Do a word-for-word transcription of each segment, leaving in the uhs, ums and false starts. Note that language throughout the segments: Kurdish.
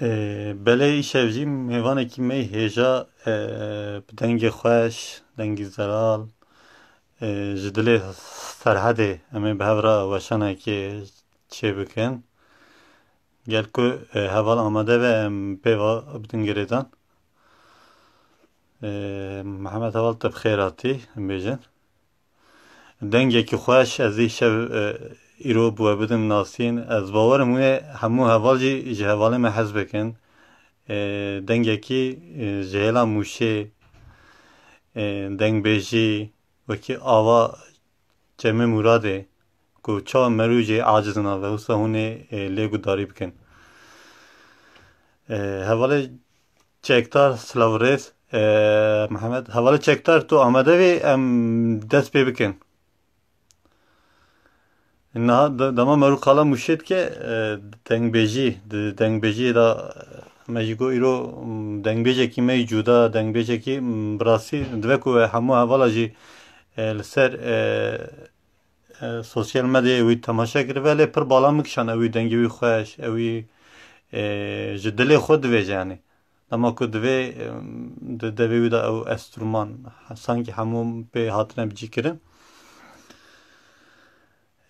Ee, belê îşev jî mêvanekî me yî hêja, ee, bi dengê xweş, dengî zelal, ee, ji dilê Serhedê em ê bi hev re weşanekê çêbikin. Gel ku, ee, heval amade be em pê ve bidin girêdan. Ee, Mihemed heval te bi xêr hatî, em bêjin. Dengekî xweş, ez ê şev, e, îro bi we bidim nasîn. Ez bawerim hûn ê hemû heval jî ji hevalê me hez bikin. E, dengekî, e, ji hêla Mûşê, e, dengbêjî, wekî ava Cemê Mûradê, ku çawa merû jê aciz nabe, wisa hûn ê, e, lê gudarî bikin. E, hevalê Çekdar, silav û rêz. E, Mihemed, hevalê Çekdar, tu amade bî, em dest pê bikin. Niha de-, dema merû qala Mûşê dike, e, dengbêjî, di dengbêjiyê de me jî got îro, m, dengbêjekî me yî cuda, dengbêjekî, m, bi rastî divê ku hemû hevala jî, e, li ser, e, e, sosyal medyayê wî temaşe kiribe, lê pir bala min kişand, ew wî dengê wî xweş, ew wî, e, ji dilê xwe dibêje, yanî. Dema ku divê, em, di devê wî de ew enstrûman, sankî hemû pê hatine bicîkirin.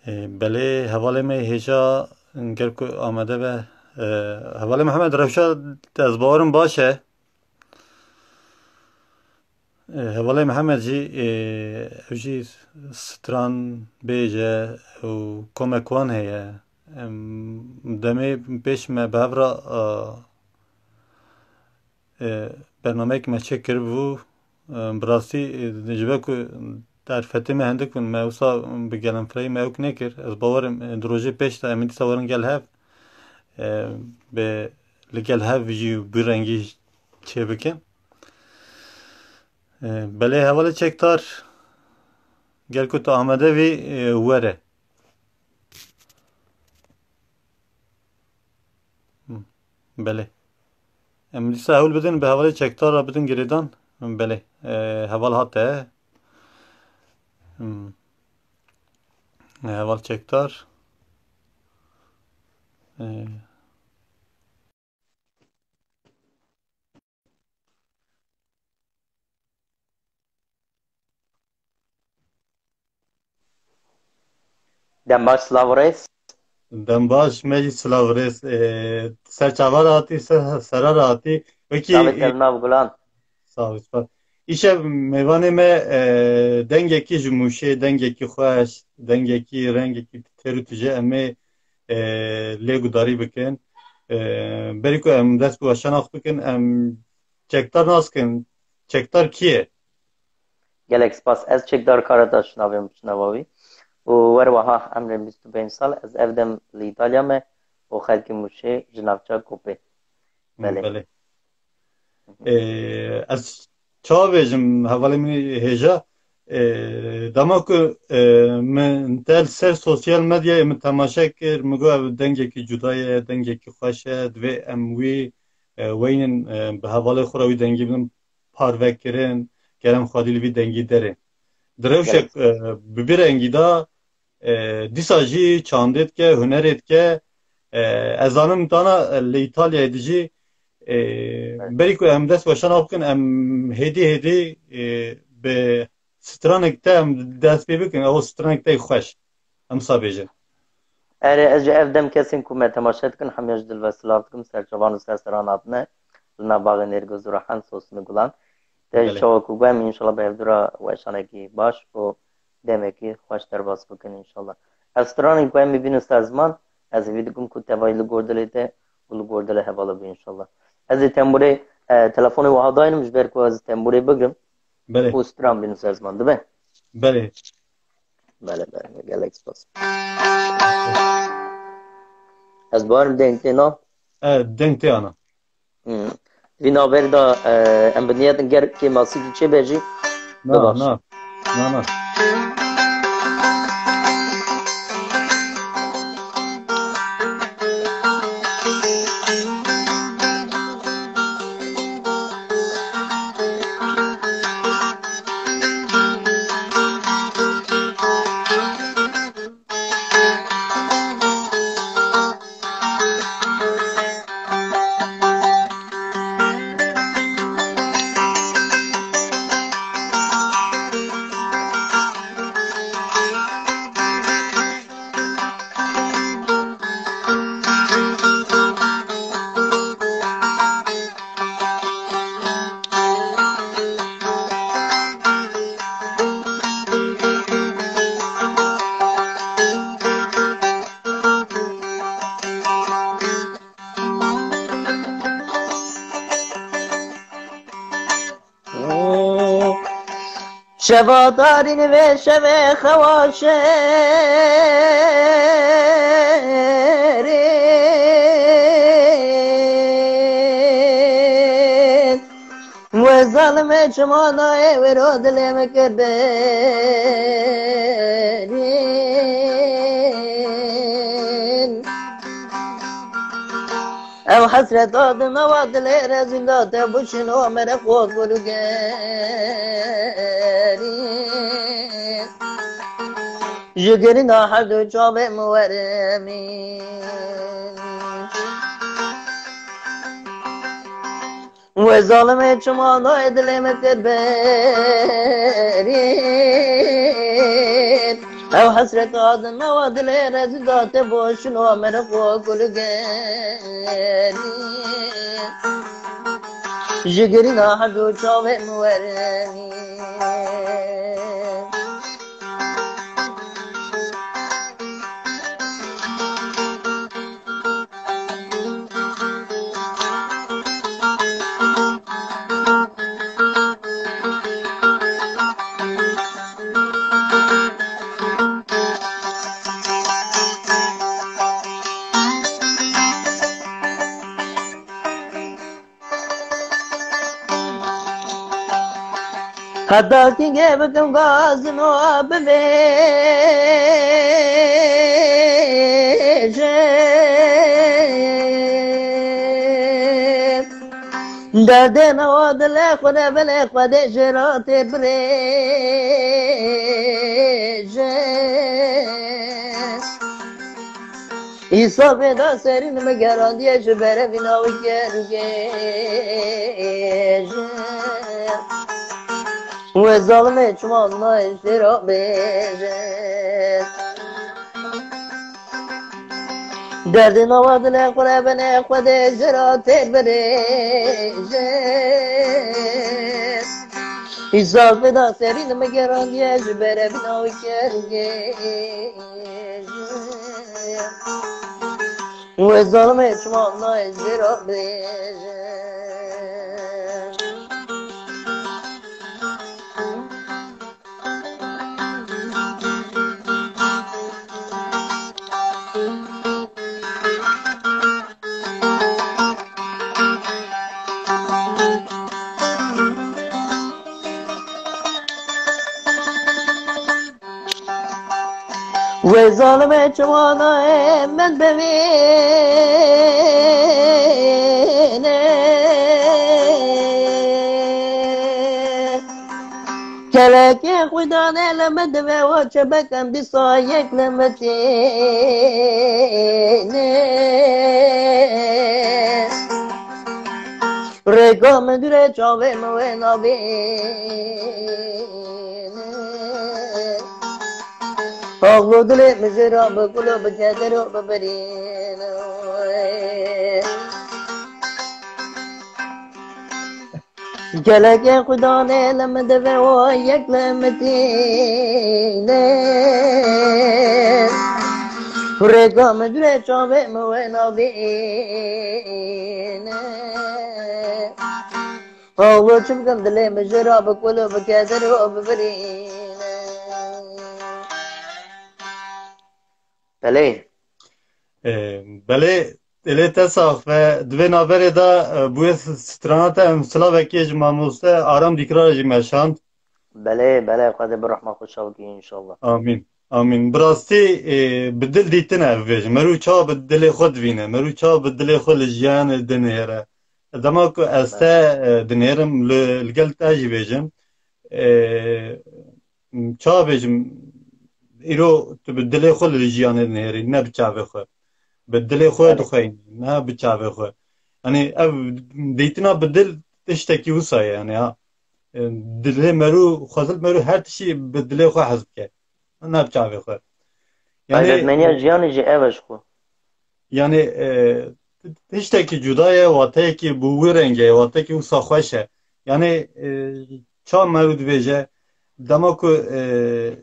E, belê hevalê me hêja ger ku amade be, e, hevalê Mihemed rewşa te ez bawerim baş e. E, hevalê Mihemed jî, e, ew jî stran bêje û komek wan heye. Em, demê pêş me bi hev re, e, e, bernameyek me çêkiribû. E, bi rastî, e, ji ber ku derfetê me hindik bûn, me wisa bi gelemfireyî me ewk nekir. Ez bawerim, e, di rojê pêş de em ê dîsa werin gel hev, e, bi, li gel hev jî bi rengî çêbikin. E, belê hevalê çekdar, gel ku tu amade bî, e, were. Hı, belê. Em dîsa hewl bidin, bi hevalê çekdar re bidin girêdan. Belê. E, heval hate. Hı. Heval çekdar. E, Dem baş, silav û rêz. Dem baş, me jî silav û rêz. Ee, ser çava re hatî, ser, sera re hatî. Wekî Çavê te li nav gulan. Sağ ol, spas. Îşev mêvanê me, e, dengekî ji Mûşê, dengekî xweş, dengekî, rengekî têr û tije em ê, e, lê gudarî bikin. E, berî ku em dest bi weşana xwe bikin, em çekdar nas bikin. Çekdar kî ye? Gelek spas. Ez Çekdar Karataş navê min, ji nava wî. Û werweha em rê bîst û pênc sal, ez ev dem li Îtalya me û xelkê Mûşê ji navça Kopê. Belê. Belê. Ee, ez çawa bêjim, hevalê min hêja, ee, dema ku, ee, min te li ser sosyal medyayê min temaşe kir, min got ev dengekî cuda ye, dengekî xweş e, divê em wî, ee, weynin, ee, bi hevalê xwe re wî dengî bidin parvekirin, kerem xwedî li vî dengî derê. Di rewşek, Gelek. ee, bi vî rengî de, e, dîsa jî çandê dike, hunerê dike. E, ez zanim tana, e, li Îtalyayê dijî, e, Evet. berî ku em dest weşana bikin, em hêdî hêdî, e, bi stranek te em dest pê bikin, ew stranek te xweş. Em sa bêjin. Erê, ez ji ev dem kesên ku me temaşe dikin, hemiya ji dil ve silav dikim, serçavan û serseran hatine, li nav baxê nêrgiz û rehan, sosin û gulan. Te Belê. Şewa ku guhem, înşallah bi hevdû re weşanekî baş û demekî xweş derbas bikin înşallah. Ev stranên ku em ê bînin ser ziman, ez hêvî dikim ku tevayî li gor dilê te û li gor dilê hevala be înşallah. Ez ê tembûrê, e, telefonê wiha daynim ji ber ku ez tembûrê bigrim Belê. Û stran bînim ser ziman. Dibe? Belê. Belê, belê. Gelek spas. Ez barim deng tê na? E, deng tê ana. Hmm. Vî navberî de, e, em bi niyetin ger kêmasî jî çêbe jî, Na, bibaş. na. Na, na. Şeva tarîn vê şevê xewa şêrîn. Wê zalimê çima nayê wêro dilê min kir birîn. Ew hesreta di nava dilê rezîl de te bû şino mere xwe gulgerîn. Ji girîna her du çavê min weremîn. Wê zalimê çima nayê dilê min kir berîn. Ew hesreta di nava dilê rezîl de te bû şino mere xwe gulgerîn. Ji girîna her du çavê min weremîn. Heta kîngê bikim gazino bibêjim. Derdê newa dilê xwe de belê xwe dê jê re tê birêjim. Îsal vê da serîn min gerandiye ji berevîna wî ker û gêj. Wê zalimê çima nayê jê re bêje. Derdê nava dilê xwe re benê xwe dê jê re tê birêje. Îsal vê da serîn min gerandiye ji berevîna wî ker û gêj. Wê zalimê çima nayê jê re bêje. Wê zalimê çima nayê min bimîne. Kelekê xwe danê li min divê û çi bikim dîsa yek li min tîne. Rêka min dûre çavê min wê nabîne. Axlo dilê min jê re bi kul û bi keder û bi birîn. Gelekê xwe danê li min divê û yek li min tîne. Rêka min dûre çavê min wê nabîne. Axlo çi bikim dilê min jê re bi kul û bi keder û bi birîn. Belê. Ee, belê, dilê te sax be. Di vê navberê de, e, bi wê strana te em silavekê ji mamoste Aram Dîkra re jî meşand. Belê, belê, Xwedê bi rehma xwe çav kî, înşallah. Amîn. Amîn. Bi rastî, e, bi dil dîtin ev bêjin. Merû çawa bi dilê xwe divîne? Merû çawa bi dilê xwe li jiyanê dinihêre? Dema ku ez te, e, dinêrim, li, li gel te jî bêjim, e, çawa bêjim, îro tu bi dilê xwe li jiyanê dinêrî, ne bi çavê xwe. Bi dilê xwe Erê. dixweyî, ne bi çavê xwe. Yanî ev dîtina bi dil tiştekî wisa ye, yanî ha. E, dilê merû, xwezil merû her tiştî bi dilê xwe hez bike. Ne bi çavê xwe. Yanî Taybetmeniya jiyanê jî ev e ji xwe. Yanî, e, tiştekî cuda ye, wateyekî bi wî rengê ye, wateyekî wisa xweş e. Yanî, e, ça merû dibêje, dema ku, e,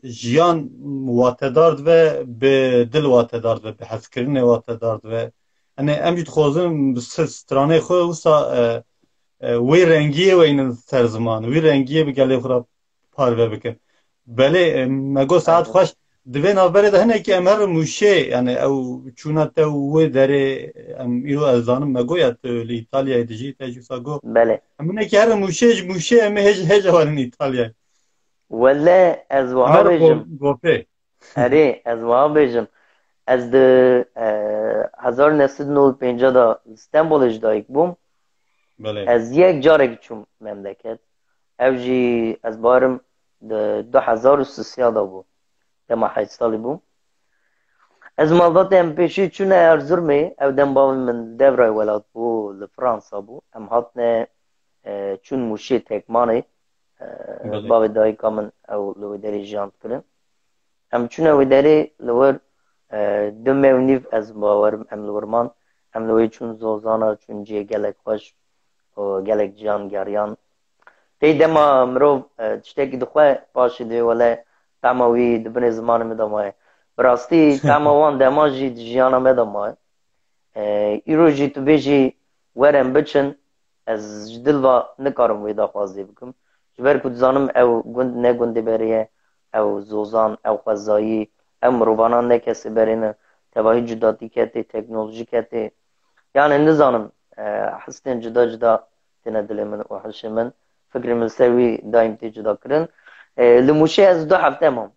jiyan watedar dibe, bi dil watedar dibe, bi hezkirinê watedar dibe. Yanî, em jî dixwazin bi s-, stranê xwe wisa, e, e, wê rengiyê weynin ser ziman, wî rengiyê bi gelê xwe re parve bike. Belê, e, me got saet xweş. Di vê navberê de hinekî em herin Mûşê, yani ew çûna te û wê derê, em îro ez zanim me got ya tu li Îtalyayê dijî, te jî wisa got. Belê. Em hinekî herin Mûşê, ji Mûşê em ê hêj-, hêja werin Îtalyayê. Wele ez wiha bêjim. Gopê. Erê, ez wiha bêjim. Ez di, e, hezar neh sed nod û pêncî de li Stenbolê ji dayik bûm. Belê. Ez yek carek çûm memleket. Ew jî ez barim di du hezar û sisiya de bû. Dema heşt salî bûm. Ez malbatê em pêşî çûne Erzurumê, ew dem bavê min devrayê welat bû li Fransa bû. Em hatine, e, çûn Mûşê Tekmanê. E, Belê. Bavê dayika min ew li wê derê jiyan dikirin. Em çûne wê derê li wir, e, du meh û nîv ez bawerim em li wir man. Em li wê çûn Zozana, çûn cihê gelek xweş û gelek ciyan geriyan. Tey dema mirov, e, tiştekî dixwe paşê divê wele tema wî di binê zimanê min de maye. Bi rastî tema wan dema jî di jiyana me de maye. E, îro jî tu bêjî werin biçin, ez ji dil ve nikarim wê daxwazê bikim. Ji ber ku dizanim ew gund ne gundê berê ye, ew zozan, ew xwezayî, ew mirovana ne kesê berê ne. Tevahî cudatî ketê, teknolojî ketê. Yani nizanim, e, histên cuda cuda têne dilê min û hişê min. Fikrê min ser wî daîm tê cuda kirin. E, li Mûşê ez du hefte mam.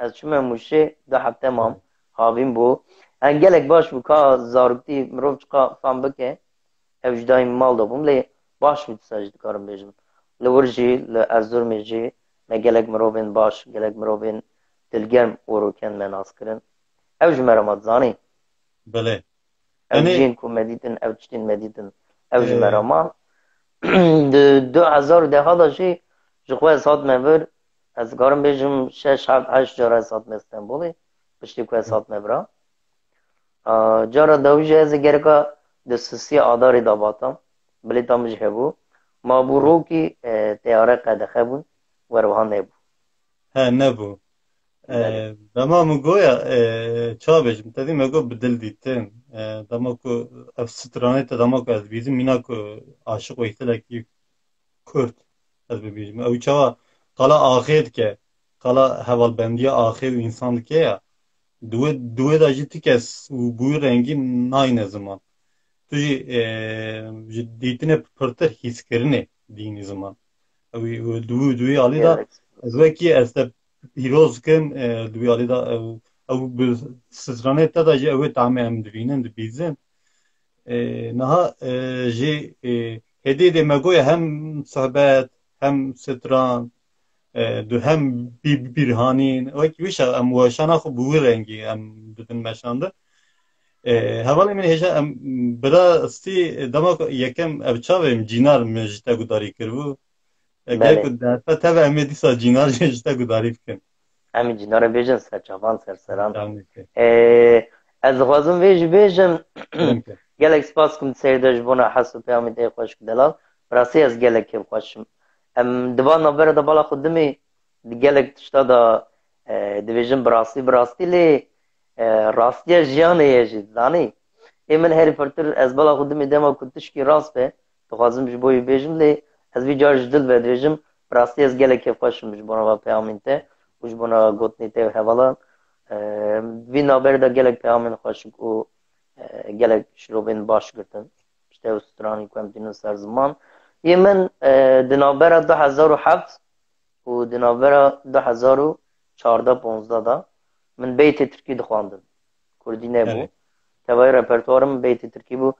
Ez çûme Mûşê, du hefte mam. Havîn bû. Em gelek baş bû ka zaroktî mirov çiqa fam bike. Ev ji dayî mal de bûm, lê baş bû dîsa jî dikarim bêjim. Li wir jî, li Erzurumê jî me gelek mirovên baş, gelek mirovên dilgerm û rûken me nas kirin. Ew ji me re ma dizanî. Belê. Ew Yanî cihên ku me dîtin, ew tiştên me dîtin, ew ji me re Ee, man. Di du hezar û deh de jî ji xwe ez hatime vir. Ez dikarim bêjim şeş, heft, heşt cara ez hatime Stenbolê. Piştî ku ez hatime vira. A, cara dawî jî ez ê gereka di sisiyê Adarê de batam. Bilêta min jî hebû. Ma bû rokî, e, teyare qedexe bûn. Wer wiha nebû. He, nebû. E, Belê. Dema min goya, e, ça bêjim, te dî me got bi dil dîtin. E, dema ku ev stranê te, dema ku ez dibîzim, mîna ku Aşiq Weyselekî Kurd, ez bibêjim. Ew çawa qala axê dike, qala hevalbendiya axê û însan dike ya. Di wê, di wê de jî ti kes û bi wî rengî nayne ziman. Tu jî, e, ji dîtinê pirtir hîskirinê dînî ziman. Ew ê, ew ê di wî, di wî alî de Gelek. Ez wekî ez te pîroz dikim, e, di wî alî de ew, ew bi stranê te de jî ew ê tamê em dibînin, dibîzin. E, niha, e, jî, e, hêdî dê me goye hem sohbet, hem stran, e, du hem bî-, bîrhanîn. Wekî wî şe-, em weşana xwe bi wî rengî em didin meşandin. E, hevalê min hêja em bi rastî dema ku yekem ev çavê em cînar min ji te gudarî kiribû. E, Belê. Gel ku derfe teve em ê dîsa cînar jî ji te gudarî bikin. Em ê cînarê bêjin ser çavan, ser seran. Tamam, okey. Ee, ez dixwazim vê jî bêjim. Tamam, okey. Gelek spas kum seyirde ji bona hes û peyamê te xweşik delal. Bi rastî ez gelek kêfxweş im. Em di van navbera de bala xwe dimê di gelek tişta de, e, dibêjin bi rastî, bi rastî lê, e, rastiya jiyanê ye jî, zanî. Ê min herî pirtir ez bala xwe dimê dema ku tişkî rast be, dixwazim ji bo wî bêjim, lê ez vî car ji dil ve dibêjim, bi rastî ez gelek kêfxweş im ji bona va peyamên te û ji bona gotinê te û hevalan. E, vî navberê de gelek peyamên xweşik û, e, gelek şirovên baş girtin. Ji te û stranî ku em tînin ser ziman. Yê min, e, di navbera du hezar û heft û di navbera du hezar û çardeh ponzdeh de min beytê tirkî dixwandin. Kurdî nebû. Erê. Tevayî repertuarê min beytê tirkî bû.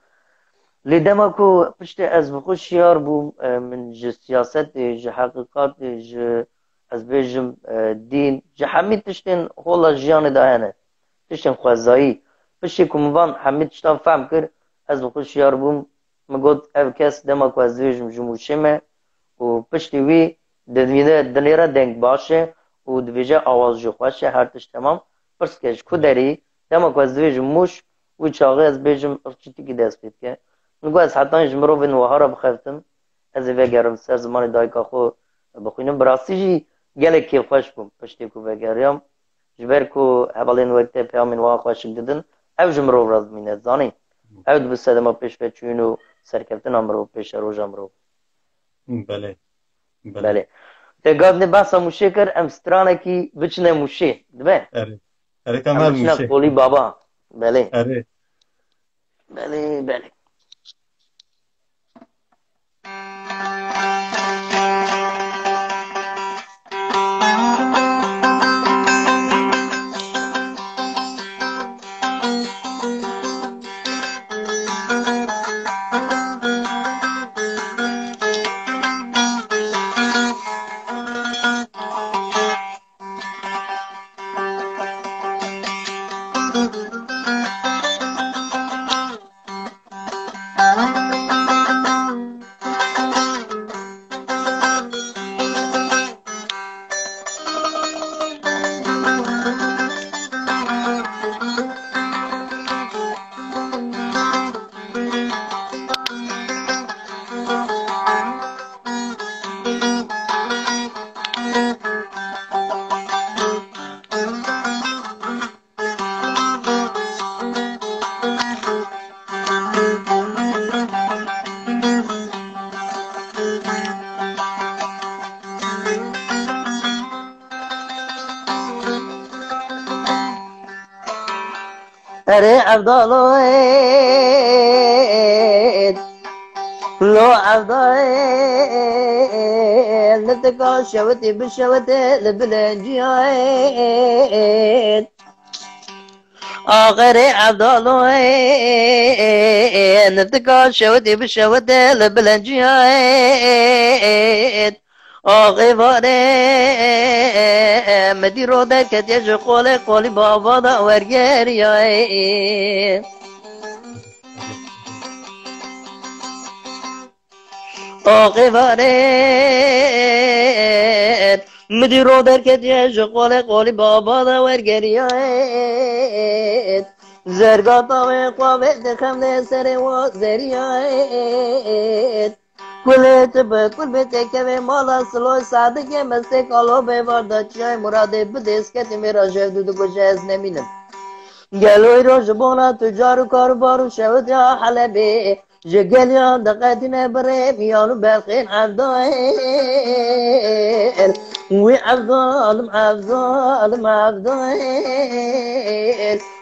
Lê dema ku piştê ez bi xwe şiyar bûm, e, min ji siyasetê, ji heqîqatê, ji, ez bêjim, e, dîn, ji hemî tiştên hola jiyanê de hene. Tiştên xwezayî. Piştê ku min van hemî tiştan fehm kir, ez bi xwe şiyar bûm. Min got, ev kes dema ku ez dibêjim ji Mûşê me û piştî wî dinêre, dinêre deng baş e û dibêje awaz jî xweş e, her tişt temam. Pirs ke ji ku derî, dema ku ez dibêjim Mûş, wî çaxê ez bêjim irçîtikî dest pê dike. Min got, ez hetanî ji mirovên wiha re bixebtim, ez ê vegerim ser zimanê dayika xwe bixwînim. Bi rastî jî gelek kêfxweş bûm piştê ku vegeriyam. Ji ber ku hevalên wek te peyamên wiha xweşik didin, ew ji mirov re dimîne, zanî. Ew dibe sedema pêşveçûn û serkeftina mirov, pêşeroja mirov. Belê. Belê. Belê. Te got ne behsa Mûşê kir, em stranekî biçine Mûşê. Dibe? Erê. Erê, em Em her biçine Mûşê. Kolî Baba. Belê. Erê. Belê, belê. Erê Evdalên, lo Evdalên, nitika şewitî bi şewitê li bilinciyên. Axirê Evdalên, nitika şewitî bi şewitê li bilinciyên. Axê varê, min dîro derketiye ji qolê qolî bava da wergeriyaye. Axê varê, min dîro derketiye ji qolê qolî bava da wergeriyaye. Zergata wê xwe vê dixem lê serê wa zeriyaye. Kulê tu bi kul bê têkevê mala Siloy Sadikê mestê kalo bê varda çiyayê Muradê bi dêsketê mêra jev dû dikuje ez nemînim. Gelo îro ji bona tucar û karûbar û şewitiya Helebê ji geliyan diqetîne birê miyan û belxên Evdayel. Wî Evdalim, Evdalim, Evdayel.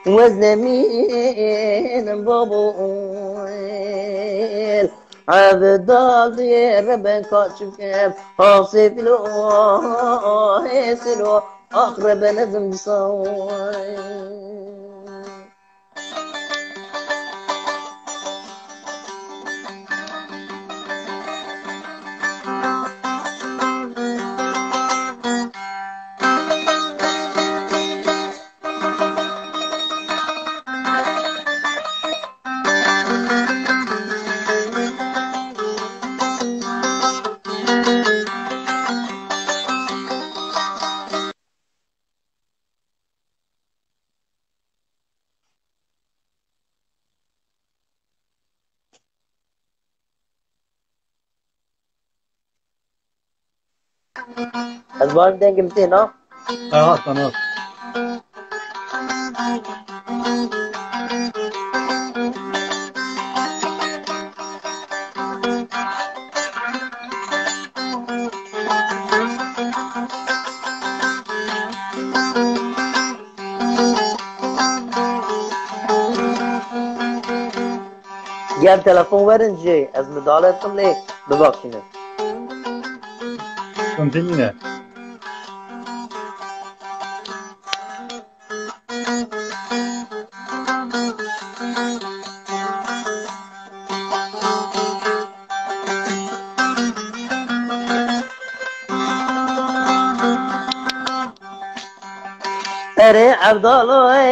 Wez nemînim babo. Evdal diyê rebe kaçike, ah sefilo, ah sefilo, ah rebe nezim disa. Ez barim dengim tê na. Aha, tamam. Ger telefon werin jê, ez midale dikim lê bibexşînin. Sıkıntı yine. Erê Evdalên,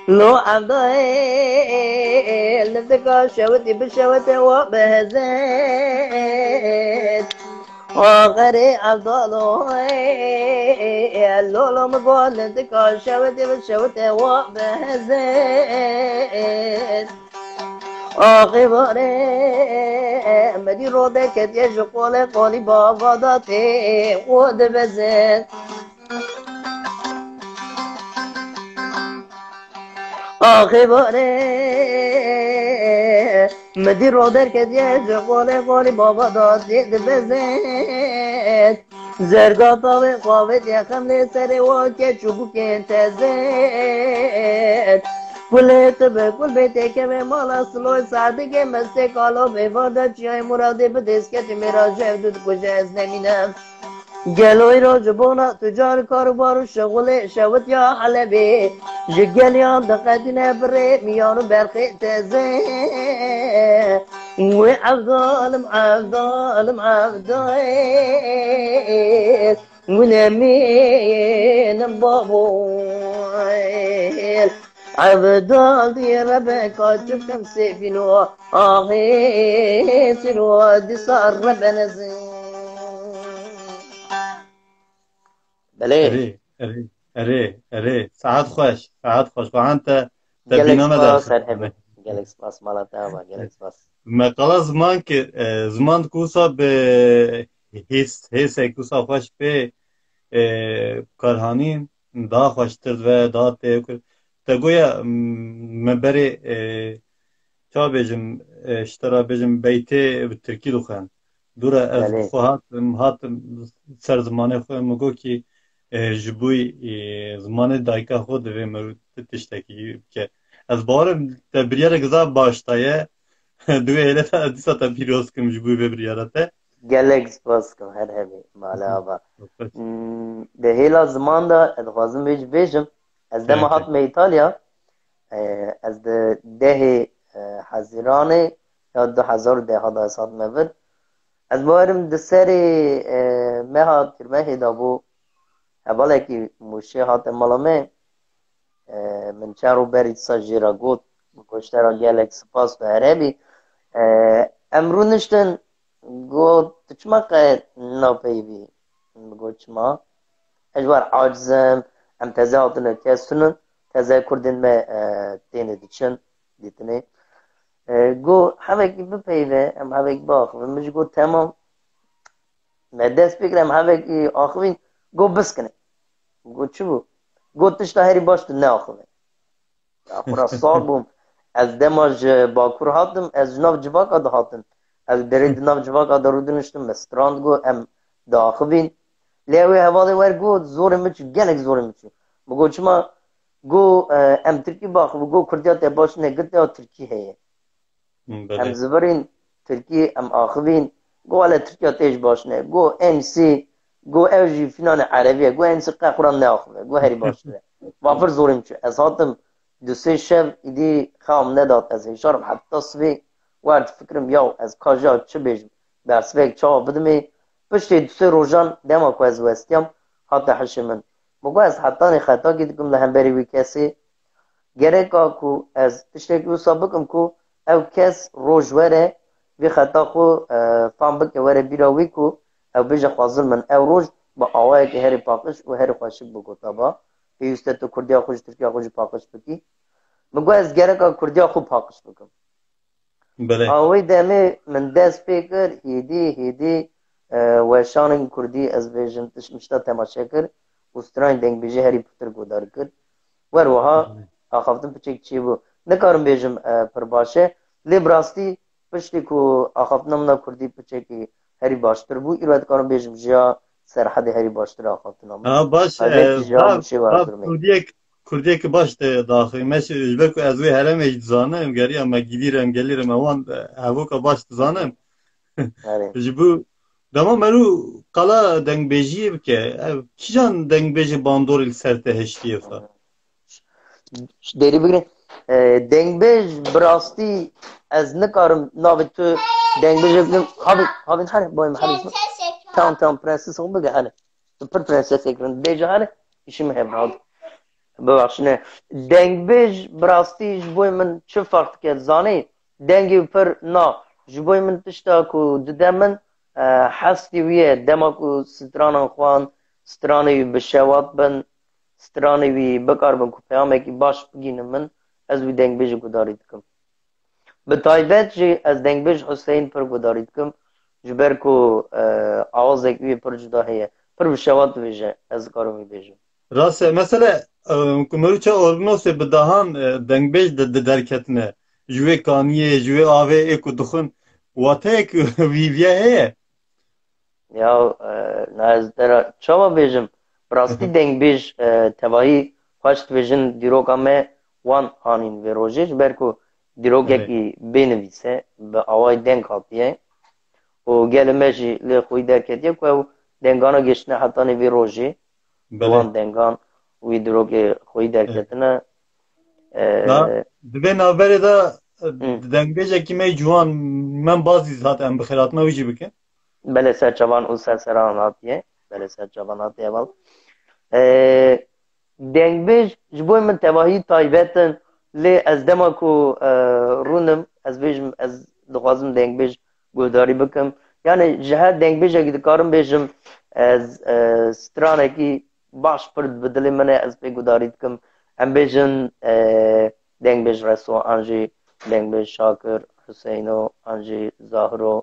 lo Evdayel, nizdika şewitî bi şewitê wa bihezin. Axirê Evdalên, lo, lo min got, nizdika şewitî bi şewitê wa bihezin. Axê varê, min dî rode ketiye ji qolê qolî bava da tê û dibeze. Axê varê, Midî ro derketiye ji qolê qolî baba da zê dibezên. Zerga tavê xwe vêtiye xem lê serê wa keç û bûkên tezên. Kulê tu bi kul bê têkevê mala siloy sadigê mestê kalo bê varda çiyayê muradê bi dêsketî mêra jev du dikuje ez nemînim. Gelo îro ji bona tu car kar û bar û şixulê şewitiya Helebê ji geliyan diqetîne birê miyan û berxê tezê. Wê Evdalim, Evdalim, Evdal, wî nemînim babo. Evdal diye Rebeka çikim sêfîno, ahê siro dîsa Rebe nezin. Belê. Erê, erê, erê, erê. Saet xweş, saet xweş. Xwe han te, te Gelek bîname spas derxist. Her hebî. Gelek spas mala te ava, gelek spas. Me qala ziman kir, e, ziman ku wisa bi hês, hêsek wisa xweş pê, e, karhanîn, daha xweştir ve, daha tê kir. Te goya, m, me berê, e, ça bêjim, e, ji te re bêjim, beytê bi tirkî dixwend. Dûre ez Belê. Bi xwe hatim, hatim ser zimanê xwe, min got kî, e, ji bo, e, zimanê dayika xwe divê mirov ti tiştekî bike. Ez bawerim te biryarek zaf baş daye. Di wê hêle de ez dîsa te pîroz kim ji bo vê biryara te. Gelek spas kim her hebî mala ava. Xweş. Hmm, di hêla ziman de ez dixwazim vê jî bêjim. Ez dema Belê. Hatime Îtalya, e, ez di dehê, e, Hezîranê ya du hezar û deh de ez hatime vir. Ez bawerim di serê, e, meha tîrmehê de bû. Hevalekî Mûşê hate mala me. E, min çend roj berî dîsa jê re got. Min got ji te re gelek spas tu here bî. E, em rûniştin, got tu çima qe napeyivî? Min got çima? Ez ji wer aciz im, em teze hatine kes tune, teze kurdên me, e, têne diçin, dîtinê. E, got hevekî bipeyive, em hevekî biaxivin. Min jî got temam. Me dest pê kir, em hevekî axivîn, got biskine. Got çi bû? Got tişta herî baş tu neaxive. Ya xwe re sar bûm. Ez dema ji Bakur hatim, ez ji nav civaka dihatim. Ez derê di nav civaka de rûdiniştim, me strand got, em diaxivîn. Lê ew ê hevalê wer got, zorê min çû, gelek zorê min çû. Min got çima? Got, e, em tirkî biaxivin, got kurdiya te baş ne, got ya tirkî heye. Hmm, Em belê. Zivirîn tirkî, em axivîn. Got wele tirkiya te jî baş ne. Got ensî, got ew jî fînane erebî ye. Got ensî qe xwe re neaxive. Got herî baştir e. Va pir zorê min çû. Ez hatim du sê şev îdî xewa min nedat. Ez hêşarim heta sibê wer difikirim yaw ez ka jî çi bêjim. Bersivek çawa bidimê. Piştê du sê rojan dema ku ez westiyam hate hişê min. Min got ez hetanî xetakî dikim li hemberî wî kesê. Gereka ku ez tiştekî wisa bikim ku ew kes roj were vî xeta xwe, e, fam bike, were bîra wî ku ew bêje xwe zilm in. Ew roj bi awayekî herî paqij û herî xweşik bi gota ba. Pêwîst e tu kurdiya xwe ji tirkiya xwe jî paqij bikî. Min got ez gereka kurdiya xwe paqij bikim. Belê. A wê demê min dest pê kir, hêdî, hêdî, e, weşanên kurdî ez bêjim, tişt min ji te temaşe kir û stranên dengbêjî herî pirtir guhdar kir. Wer wiha Belê. Axaftin piçek çêbû. Nikarim bêjim, e, pir baş e. Lê bi rastî piştî ku axaftina min a kurdî piçekî herî baştir bû, îro dikarim bêjim jiya Serhedê herî baştir e axaftina min. Ha, baş, Taybet e, jî jiya Mûşê ve Kurdiyek Kurdiyek baş te daxî. Me şi-, ji ber ku ez wê heremê jî dizanim, geriya me gilîr em gelîr em ewan, e, evoka baş dizanim. Erê. Ji bo dema merû qala dengbêjiyê bike, ev kîjan dengbêjê bandorê li ser te hiştiye fa? Derî bigire. E, dengbêj bi rastî ez nikarim navê tu dengbêjê bikim. Havîn, havîn here, boyum here. Tamam, tamam, prenses ol bige here. Tu pir prensesek rind bêje here, îşî min hevra. Bibexşine. Dengbêj bi rastî ji bo min çi ferq dike? Zanî, dengê pir na. Ji bo min tişta ku dide min, e, hestî wî ye. Dema ku stranan xwan, stranê wî bi şewat bin, stranê wî bikaribin ku peyamekî baş bigînin min, ez wî dengbêjê gudarî dikim. Bi taybet jî ez dengbêj Huseyîn pir gudarî dikim, ji ber ku, e, awazek wî pir cuda heye. Pir bi şewat dibêje, ez dikarim wî bêjim. Rast e. Mesele, e, ku merû çawa Orbinosê bi dahan, e, dengbêj di, di derketine. ji wê kaniyê, ji wê avê ê ku dixwin, wateyek vî viya heye? Ya, e, na ez te ra çawa bêjim? Bi rastî dengbêj, e, tevahî xweş dibêjin dîroka me wan anîn vê rojê, ji ber ku dîrokekî bê nivîs e, bi awayî deng hatiye û gelê me jî lê xwî derketiye ku ew dengana giştine hetanî vê rojê. Belê. Wan dengan wî dîrokê xwî derketine. E, Na, di vê navberê de, e, Hı. dengbêjekî me ciwan, Mem Bazîz hat, em bi xêratina wî jî bikin. Belê, ser çavan û ser seran hatiye. Belê, ser çavan hatiye, heval. Ee, dengbêj ji bo min tevahî taybet in, lê ez dema ku, e, rûnim, ez bêjim, ez dixwazim dengbêj guhdarî bikim. Yani ji her dengbêjekî dikarim bêjim, ez, e, stranekî baş pir bi dilê min e, ez pê guhdarî dikim. Em bêjin, e, dengbêj Reso, an jî dengbêj Şakir, Huseyno, an jî Zahiro,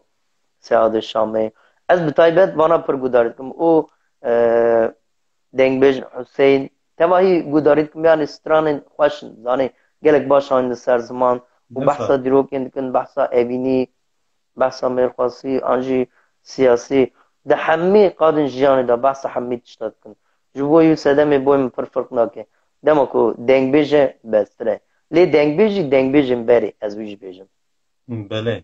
Seadê Şamê. Ez bi taybet vana pir guhdarî dikim. Û, e, dengbêj Huseyîn, tevahî guhdarî dikim, yani stranên xweş in, zanî, gelek baş anîn li ser ziman û Dest behsa dîrokên dikin, behsa evînî, behsa mêrxwasî, an jî siyasî. Di hemî qadên jiyanê de behsa hemî tişta dikin. Ji bo wî sedemê boy min pir firq nake. Dema ku dengbêj e, bestir e. Lê dengbêjî dengbêjên berê, ez wî jî bêjim. Belê.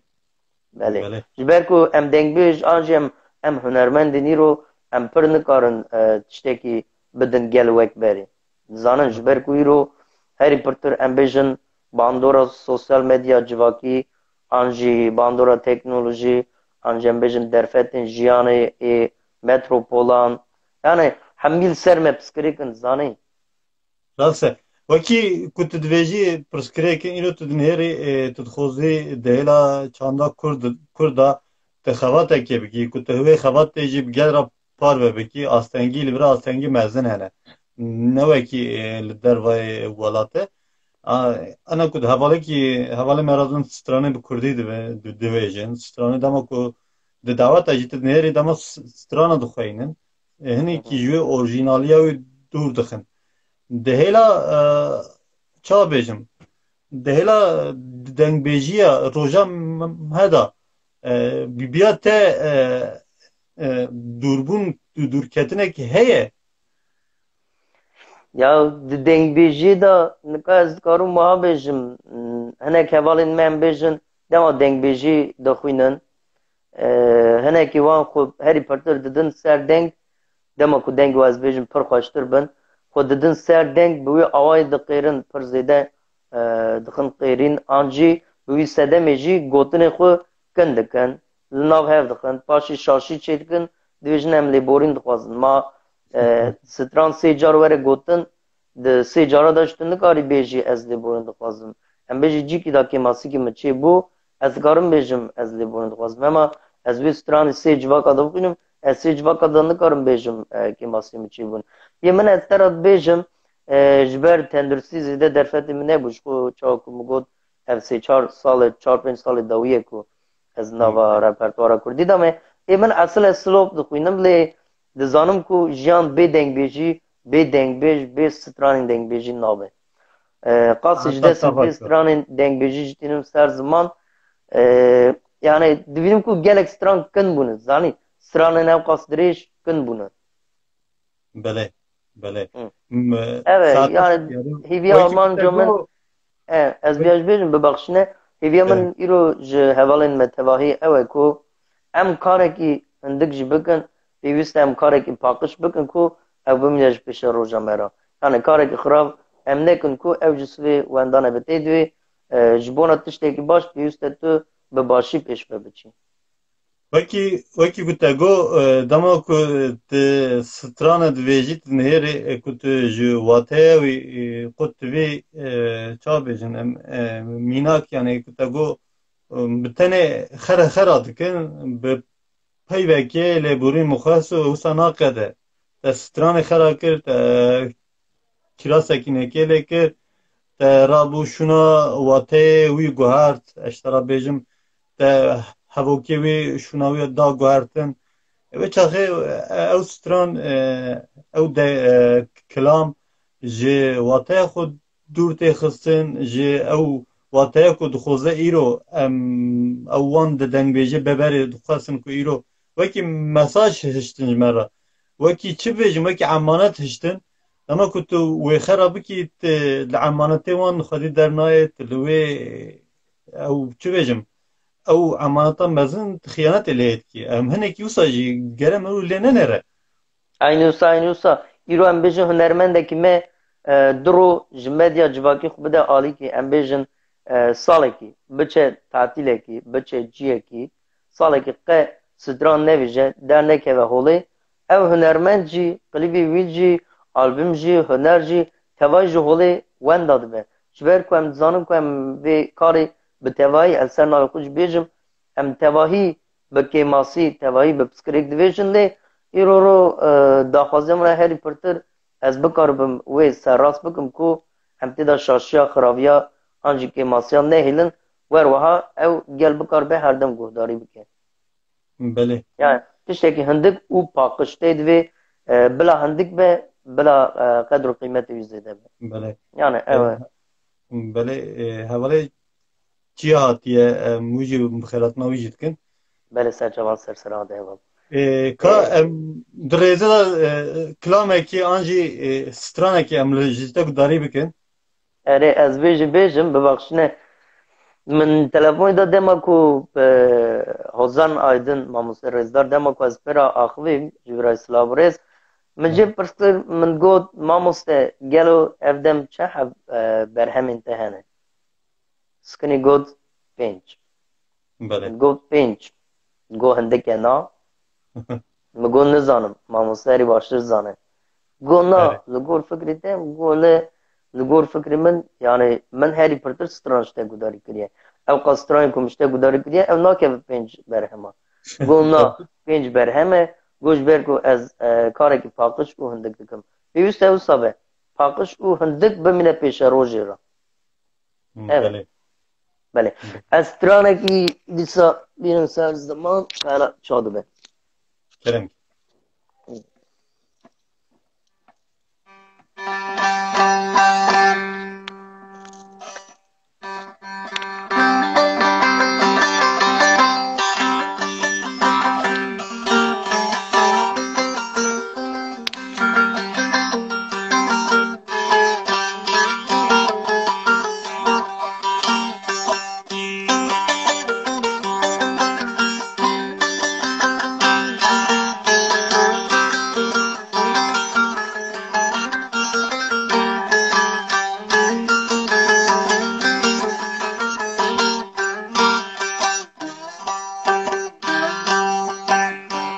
Belê. Belê. Ji ber ku em dengbêj an jî em, em hunermendên îro, em pir nikarin, e, tiştekî bidin gel wek berê. Dizanin ji ber ku îro herî pirtir em bêjin bandora sosyal medya civakî, an jî bandora teknolojî, an jî em bêjin derfetên jiyanê ê metropolan. Yani hemî li ser me piskirêk in, zanî. Rast e. Wekî ku tu dibêjî, pirsgirêk in, îro tu dinêrî, e, tu dixwazî di hêla çanda Kurd, Kurda tu xebatekê bikî, ku tu wê xebatê jî bi gel re parve bikî, astengî li vir astengî mezin hene. Ne wekî, e, li dervayê welatê. A, ana ku di hevalekî, hevalê me re din stranê bi kurdî dibe-, di-, dibêjin. Stranê dema ku di daweta jî tu dinêrî dema s-, strana dixweynin. E, hinekî ji wê orjînaliya wî dûr dixin. Di hêla, e, çawa bêjim, di hêla dengbêjiya roja m-, me de, e, bi-, biya te, e, e, dûrbûn, dû-, dûrketinek heye? Ya di dengbêjiyê de nika ez dikarim wiha bêjim, hinek hevalên me em bêjin dema dengbêjî dixwînin, e, hinekî wan xwe herî pirtir didin ser deng, dema ku dengê wan ez bêjim pir xweştir bin, xwe didin ser deng, bi wî awayî diqêrin, pir zêde, e, dixin qêrîn, an jî bi wî sedemê jî gotinê xwe kin dikin, li nav hev dixin, paşê şaşî çêdikin, dibêjin em lêborîn dixwazin. Ma, e, stran sê car were gotin, di sê cara de ji tu nikarî bêjî ez lêborîn dixwazim. Em bêjî cîkî de kêmasîkî min çêbû, ez dikarim bêjim ez lêborîn dixwazim. Hema ez wê stranê sê civaka de bixwînim, ez sê civaka de nikarim bêjim, e, kêmasî min çêbûn. Yê min ez te re dibêjim, e, ji ber tenduristî zêde derfetê min nebû, ji xwe çawa ku min got, ev sê çar salê, çar pênc salê dawî ye ku ez nava repertuara kurdî de me. Ê min esil ez slop dixwînim, lê dizanim ku jiyan bê dengbêjî, bê dengbêj, bê stranên dengbêjî nabe. E, qasî ji dest bê stranên dengbêjî jî tînim ser ziman. E, yani dibînim ku gelek stran kin bûne, zanî, stranên ew qas dirêj kin bûne. Belê, belê. Hı. M-, Evet, saet yani yarın hêviya Wekî armanca min, e, ez biya ji bêjim, bibexşîne, hêviya min Evet. îro ji hevalên me tevahî ew e ku em karekî hindik jî bikin, pêwîst e em karekî paqij bikin ku ew bimîne ji pêşe roja me re. Yani karekî xirab em nekin ku ew ji sivê wendane bi tê divê, e, ji bona tiştekî baş pêwîst e tu bi başî pêş ve biçî. Wekî, wekî ku te got, e, dema ku tu strana divêjî, tu nihêrî, e, ku tu ji wateya wî, e, qut divî, e, ça bêjin, em, e, mînak, yani ku te got, e, bi tenê xera xera dikin, bi peyvekê lêborîn mixwest û wisa naqede. Te stranê xera kir, te kirasekî nekê lê kir, te rabû şûna wateyê wî guhert, ez ji te re bêjim, te hevokê wî şûna wî da guhertin. Wê çaxê, e, ew stran, e, ew de, e, kilam ji wateya xwe dûr tê xistin, ji ew wateya ku dixwaze îro em ew wan di dengbêjê beberê dixwestin ku îro wekî mesaj hiştin ji me re. Wekî çi bêjim, wekî emanet hiştin. Dema ku tu wê xera bikî, tu li emanetê wan xwedî dernayê, tu li wê ew çi bêjim, ew emaneta mezin tu xiyanetê lê dikî. Em hinekî wisa jî gere mirov lê nenêre. Eynî wisa, eynî wisa. Îro em bêjin hunermendekî me, e, du ro ji medya civakî xwe bide alîkî. Em bêjin, e, salekî, biçe tatîlekî, biçe ciyekî, salekî qe stran nevêje, dernekeve holê. Ev hunermend jî, klîbê wî jî, album jî, huner jî, tevayî ji holê wenda dibe. Ji ber ku em dizanin ku em vê karê bi tevayî, ez ser navê xwe jî bêjim, em tevahî bi kêmasî, tevahî bi piskirêk divêjin lê îro ro, e, daxwaziya min e herî pirtir ez bikaribim wê serrast bikim ku em tê de şaşiya, xiraviya an jî kêmasiya nehêlin, wer wiha ew gel bikaribe herdem guhdarî bike. Belê. Yani tiştekî hindik û paqij tê divê, e, bila hindik be, bila, e, qedr û qîmetê wî zêde be. Belê. Yani ew e. Belê, e, hevalê çiya hatiye, em wî jî mixêlatina wî jî dikin. Belê, serçevan ser sera de heval. E, ka em di rêze de, e, kilamekî an jî, e, stranekî em li ji te gudarî bikin. Erê, ez bêjî bêjim, bibaxşine. Min telefonê de dema ku, e, Hozan Aydin, mamoste rêzdar, dema ku ez pê re axivîm, ji vî re silav û rêz, min jê pirs kir, min got, mamoste, gelo ev dem çi heb, e, berhemên te hene? Skinî got, pênc. Belê. Min got, pênc. Got, hindike na. Min got, nizanim. Mamoste herî baştir zane. Got, na, Erê. Li gor fikrê te, got, ne, li gor fikrê min, yani, min herî pirtir stran ji te gudarî kiriye. Ew qas stranên ku min ji te gudarî kiriye, ew nakeve pênc berhema. Got, na, pênc berhem e. Got, ji ber ku ez, e, karekî paqij û hindik dikim. Pêwîst e wisa be. Paqij û hindik bimîne pêşerojê re. Hmm, Evet. Belê. Belê. Ez stranekî dîsa bînim ser ziman, hela ça dibe. Kerem.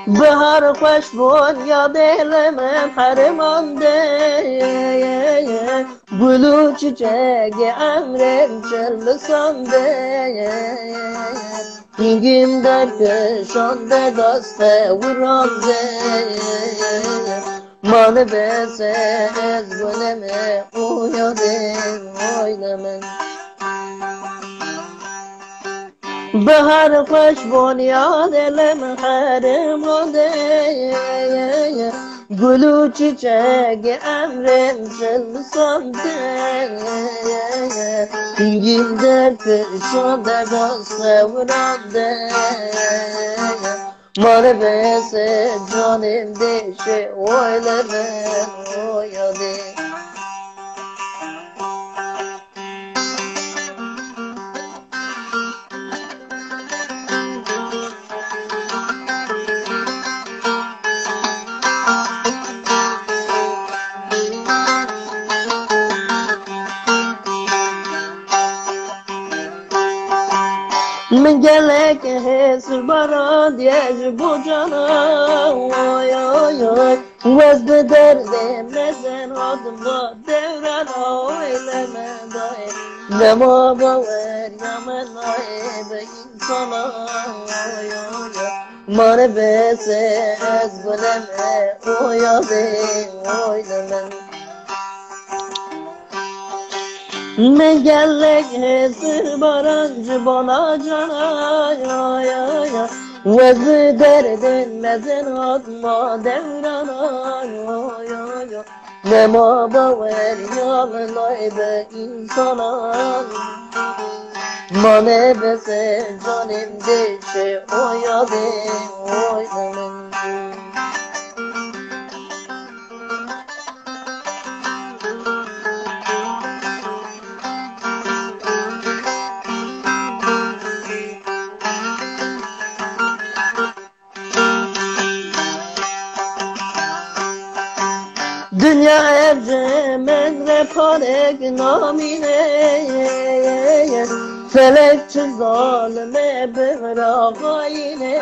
Bihar xweş bûn ya dêlê min heriman de. Gul û çiçegê emrên çil lisandê. Hingîm derkişandê destê wirandê. Mane bese ez guleme o yadê oyleme. Bihar xweş bûn ya dêlê min herim hode. Gul û çiçek emrên çil sande. Hingîm derkişande destê wirande. Mane bese canêm dêşe oyleme o yadê. Min gelek hêz barandiye ji bo cana, oy, oy, oy. Wez bi derdê mezin hatim da dewran oy leme dayê. Nema bawer ya me nayê be insana, oy, oy, oy. Mane bese ez guleme, oy, oy, oy, leme. Min gelek hêsir baran ji bona cana, ya, ya, ya. Wez derdin mezin hatma devrana, ya, ya, ya. Nema bawer ya min naybe insana. Mane bese canım deşe o yade oy. Dinya ev cemed ve parek namine. Felek çi zalime bimra xayine.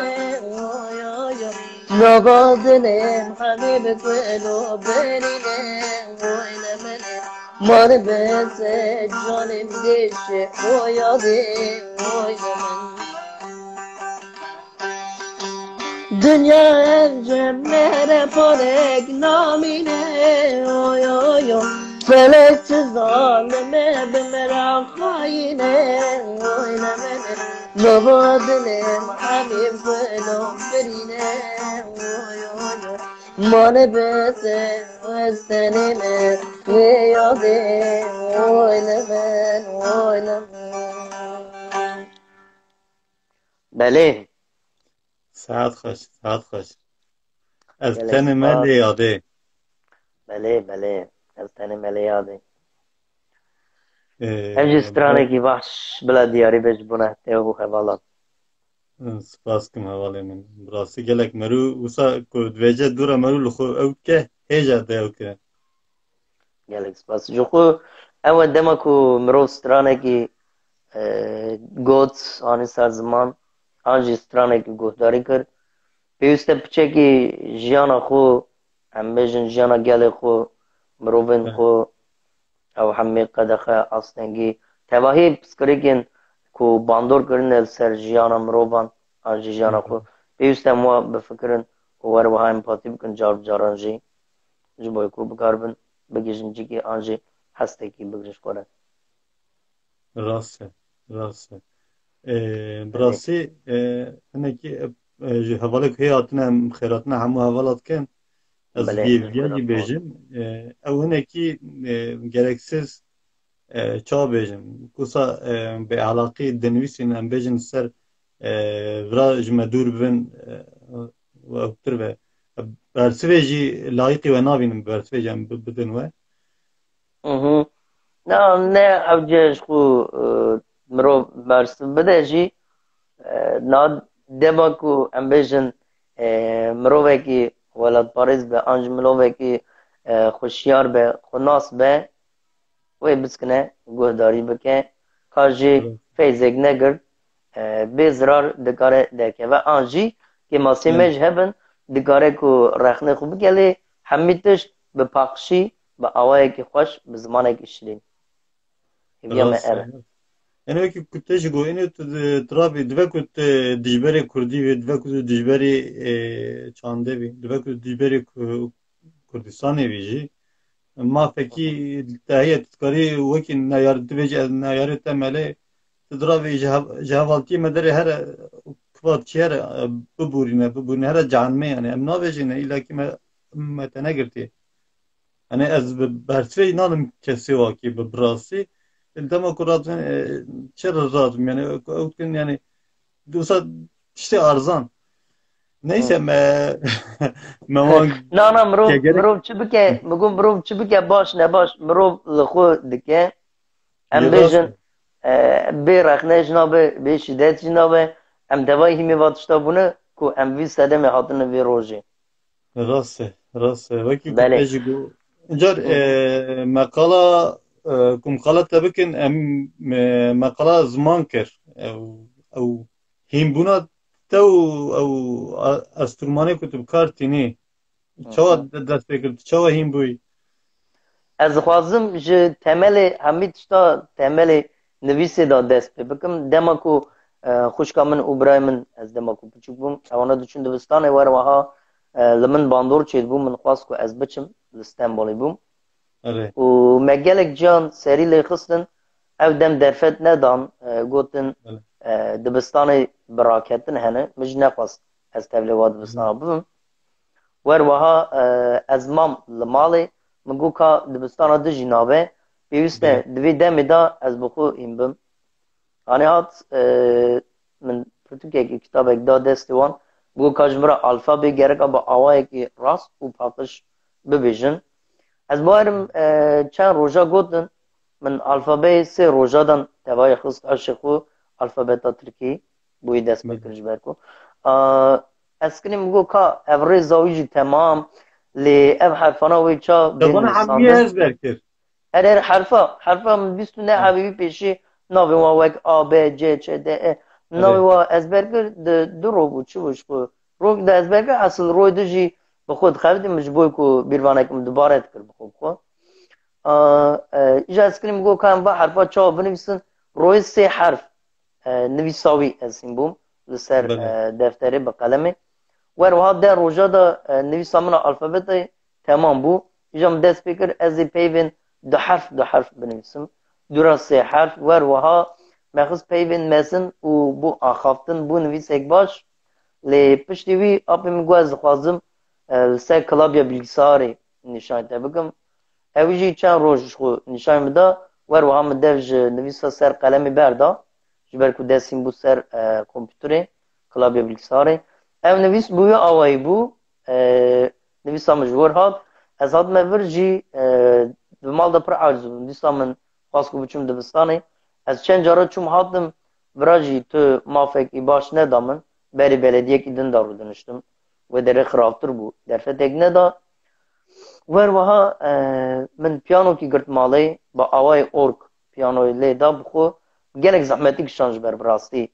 Oy, oy, oy. Nava dilim hemî bi kul û berîne. Oy, lemene. Mani bese canım deşe. Oy, oy, oy, lemene. Dinya ev cemere parek namine, oy, oy, oy. Felek çi zalime bi me re xayine, oy, lemene. Nava dilim hemî filo birîne, oy, oy, oy. Mane bese ez tenê me vê yadê, oy, lemen, oy, lemen. Belê. Saet xweş, saet xweş. Ez Gelek tenê me spas. Lê yadê. Belê, belê. Ez tenê me lê yadê. Ee, Ev jî stranekî baş bila diyarî be ji bona te û hevalan. Spas kim hevalê min. Bi rastî gelek merû wisa ku dibêje dûra merû li xwe ew dike, hêja te ew dike. Gelek spas. Ji xwe ew e dema ku mirov stranekî, e, got, anî ser ziman, an jî stranekî guhdarî kir, pêwîst e piçekî jiyana xwe, em bêjin jiyana gelê xwe, mirovên Hı. xwe, ew hemî qedexe, astengî, tevahî pirsgirêkên ku bandor kirine li ser jiyana mirovan, an jî jiyana Hı. xwe, pêwîst e em wa bifikirin û wer wiha empatî bikin car bi caran jî. Ji bo ku bikaribin bigihîjin cîkî an jî hestekî bigrin ji xwe re. Rast e, rast e. Ee, bi Erê. rastî, e, hinekî, e, e, ji hevalê ku hê hatine, em xêratina hemû hevala dikin. Ez Belê, vî-, vîya jî xêratina bêjim. E, ew hinekî, e, gereksiz, e, çawa bêjim, kusa, e, bêehlaqî dinivîsîn, em bêjin ser, e, vira ji me dûr bibin, e, û ew tir be. Bersivê jî layîqî we nabînim, bersivê jî em bi-, bidin we. Mhm. Na, ne ew cih ji xwe, e, mirov bersiv bide jî, e, na dema ku em bêjin, e, mirovekî welatparêz be, an jî mirovekî, e, xweşiyar be, xwenas be, wê biskine, guhdarî bike, ka jî Hı. feyzek negirt, e, bê zirar dikare derkeve. An jî kêmasê Hı. me ji hebin, dikare ku rexnê xwe bike lê hemî tişt bi paqijî, bi awayekî xweş, bi zimanekî şirîn. Hêviya me Rast ev e. e. Ene wekî ku te jî got, ene tu di, tu rabî, dibe ku tu dijberê kurdî bî, dibe ku tu dijberê, e, çandê bî, dibe ku tu dijberê ku-, Kurdistanê bî jî, mafekî te heye, tu dikarî wekî neyar-, tu bêjî ez neyarê te melê, tu diravê ji hev-, ji hevaltiyê me derê here kibat çi here, e, bibûrîne, bibûrîne, here canmê, yani em nabêjîne, îlakî me, me te negirtiye. Yani ez bi bersivê nadim kesê wakî bi, bi rastî. Dema ku radibin, e, çi re radibin, yani ew dikin, yani wisa tiştê arzan. Neyse Hı. me, me wan Na, na, mirov, gerek mirov çi bike, mi got mirov çi bike baş ne baş, mirov li xwe dike. Em Yê rast bêjin, e. e, bê rexne jî nabe, bê şîdet jî nabe. Em devayî hîmê va tişta bûne ku em vî sedemê hatine vê rojê. Rast e, rast e. Wekî ku Belê. te jî got. Car, Hı. e, meqala, e, ku meqala te bikin, em, e, meqala ziman kir. Ew, ew hînbûna te û ew a-, enstrûmanê ku tu bi kar tînî. Çawa Hı hı. de-, dest pê kir? Tu çawa hîn bûyî? Ez dixwazim ji temelê, hemî tişta temelê nivîsê de dest pê bikim. Dema ku, e, xwişka min û birayê min, ez dema ku piçûk bûm, ewana diçûn dibistanê, wer wiha, e, li min bandor çêdibû, min xwest ku ez biçim, li Stenbolê bûm. Erê. Û me gelek ciyan serî lê xistin, ev dem derfet nedan, e, gotin, Belê. e, dibistanê bi raketin hene, min jî nexwest ez tevlê wa dibistana bibim. Wer wiha, e, ez mam li malê, min got ka dibistana din jî nabe, pêwîst e Belê. di vê demê de ez bi xwe hîn bim. Anê hat, e, min pirtûkekî, kitabek da destê wan, got ka ji min re alfabê gereka bi awayekî rast û paqij bibêjin. Ez bawerim, e, çend roja gotin, min alfabeyê sê roja dan tevayê xist hişê xwe alfabeta tirkî, bûyî dest pê kir ji ber ku. A, ez kirim min got ka ev rêza wî jî temam, lê ev herfana wê ça bê Debana hemiye nivîsandin? Ez berkir. Her her herfa, herfa min bîst û neh hebî wî pêşî navê wan wek A, B, C, Ç, D, E. Navê wan ez berkir di du rok bû, çi bû ji xwe. Rok de ez berkir, esil roy du jî bi xwe dixebitî min ji bo ku bîrvanek min dubare dikir bi xwe bi xwe. A, e, îja ez kirim got ka em va herfa çawa binivîsin, royê sê herf, e, nivîsa wî ez hîn bûm li ser, Belê. e, defterê bi qelemê. Wer wiha deh roja de, e, nivîsa min a alfabetê temam bû. Îja min dest pê kir, ez ê peyvên du herf, du herf binivîsim. Dûra sê herf, wer wiha me xist peyvên mezin û bû axaftin, bû nivîsek baş. Lê piştî wî apê min got ez dixwazim, e, li ser klavya bilgisayarê nîşanê te bikim. Ew jî çend roj ji xwe nîşanê min da, wer wiha min dev ji nivîsa ser qelemê berda, ji ber ku dest hîn bû ser, e, kompûterê, klavya bilgisayarê. Ev nivîs bi wî awayî bû, e, nivîsa min ji wir hat. Ez hatime vir jî, e, di mal de pir aciz bûm. Dîsa min xwest ku biçim dibistanê. Ez çend cara çûm hatim, vira jî tu mafekî baş neda min. Berî belediyekî din de rûdiniştim. Wê derê xirabtir bû. Derfetek neda. Wer wiha, e, min piyanokî girt malê, bi awayê org piyanoyê lê da bi xwe. Gelek zehmetî kişand ji ber bi rastî.